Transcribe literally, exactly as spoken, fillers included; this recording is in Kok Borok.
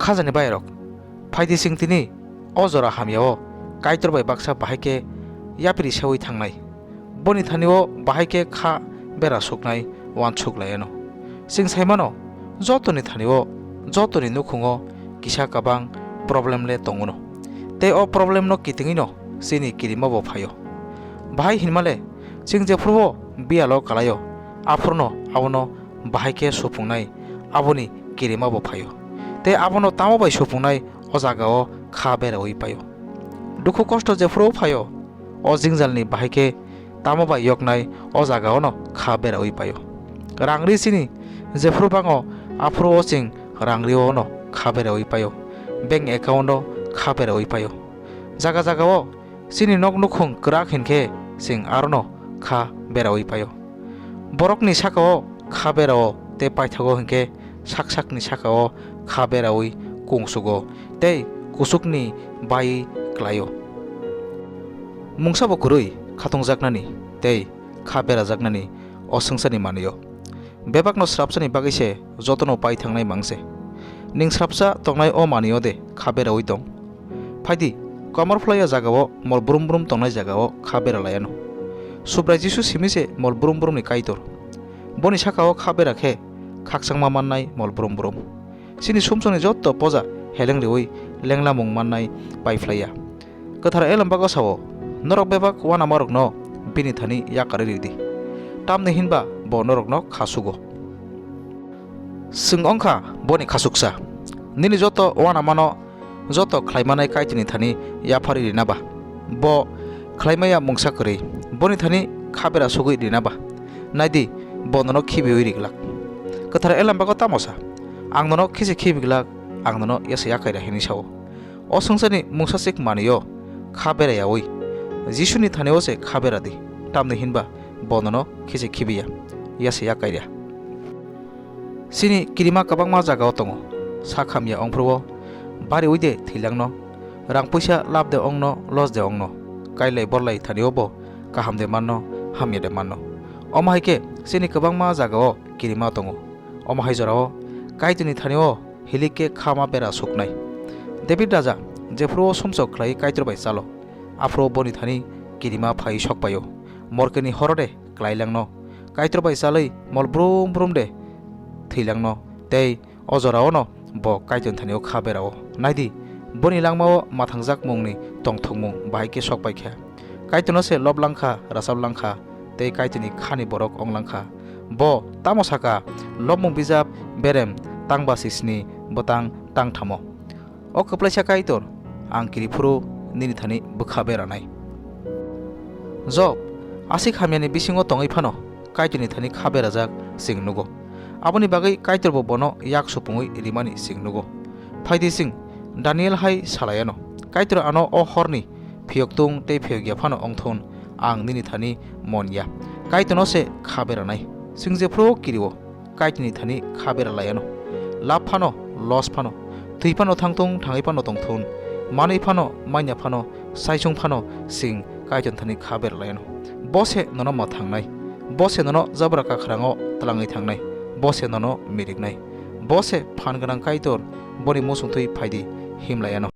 Khajani bairok, phaidi chwng tini o jora hamyao Kaitor bai baksa bahai khe yapri seui thangnai. Boni thani-o bahai khe kha bera suknai uansuk lai-ano. Chwng sai mano, jotoni thani-o, jotoni nukhungo kisa kwbang problem le tongo no. Tei o problem no kitingwi no chini kirima bo phaio. Bahai hinmale, chwng jephuru-o biyalo kalaio, aphuru no abono bahai khe supungnai, aboni kirima bo phaio. Tei abono tamo bai supungnai, o jagao kha beraui paio. Dukhu kosto jephuru phaio, o jingjalni bahai khe tamo bai yoknai, o jagaono kha beraui paio. Rang ri chini jephuru bango, aphuru o chwng rang rio no kha beraui paio. Bank account o kha beraui paio. Jaga jagao chini nok nukhung kwrak hinkhe chwng arono kha beraui paio. Borokni sakao kha berao tei paithago hinkhe sak sakni sakao kha beraui kungsugo tei kuchukni bai klaio. Mungsa bo kwrwi khatungjaknani tei kha berajaknani o swngcharni manwio. Bebakno srapsani bagwi se jotono pai thangnai mang se. Ning srapsa tongnai o manwio de kha beraui tong? Phaidi, komor phlaiya jagao mol brum brum tongnai jagao kha bera laiano. Subrai Jisu simi se mol brum brumni Kaitor. Boni sakao kha bera khe khakchangma mannai mol brum brum. Chini sumsokni jotto poja heleng riui lenglamung mannai pai phlaiya. Kwthar Elembakgo sao, "Norok bebak uanamarokno bini thani yakarwi ridi, tamni hinba bo norokno khasugo." Chwng wngkha boni khasuksa. Nini joto uanamano joto khlaimanai Kaitorni thani yapharwi rina ba? Bo khlaimaya mungsa kwrwi, boni thani kha bera sugwi rina ba? Nai di, bo nono khibiui ri glak. Kwthar Elembakgo tamo sa, "Ang nono khe se khibi glak, ang nono yasa yakai ra," hwnwi sao. O swngcharni mungsaswk manwio kha bera yaui Jisuni thani-o se kha bera di, tamni hinba bo nono khe se khibi ya, yasa yakai ra. Chini kirima kwbangma jagao tongo. Sak hamya ongphuru-o bariui de thwilangno, rang puisa lab de ongno, loss de ongno, kailai borlai thani-o bo kaham de manno, hamya de manno. Omo hai khe chini kwbangma jagao kirima tongo. Omo hai jorao Kaitorni thani-o hilik khe kha ma bera suknai. David raja jephuru-o sumsok khlai Kaitor bai chalo, aphuru boni thani kirima phai sok paio. Morkeni horo de klailangno Kaitor bai chalwi mol brum brum de thwilangno, tei o jorao no bo Kaitorni thani-o kha berao. Nai di, boni langmao mathangjak mungni tongthokmung bahai khe sok pai kha. Kaitorno se lob langkha, rachap langkha, tei Kaitorni khani borok ong langkha. Bo tamo saka, lobmung bijap berem tang ba sisni bwtang tang thamo. O kwplaisa Kaitor, ang kiriphuru nini thani bwkha beranai. Job, aswk hamyani bisingo tongwi phano Kaitorni thani kha berajak chwng nugo. Aboni bagwi Kaitorbo bono yak supungwi rimani chwng nugo. Phaidi chwng Daniel hai salaiano, "Kaitor ano o horni phiyok tung tei phiyok ya phano ongthun, ang nini thani mon ya." Kaitorno se kha beranai. Chwng jephuru kirio, Kaitorni thani kha bera laiano. Lab phano, loss phano, thwi phano thangthung, thangwi phano tongthun, manwi phano, manya phano, saisung phano, chwng Kaitorni thani kha bera laiano. Bo se nono mwthangnai. Bo se nono jabra kakhrango twlangwi thangnai. Bo se nono miriknai. Bo se phan gwnang Kaitor, boni muchungtwi phaidi him laiano.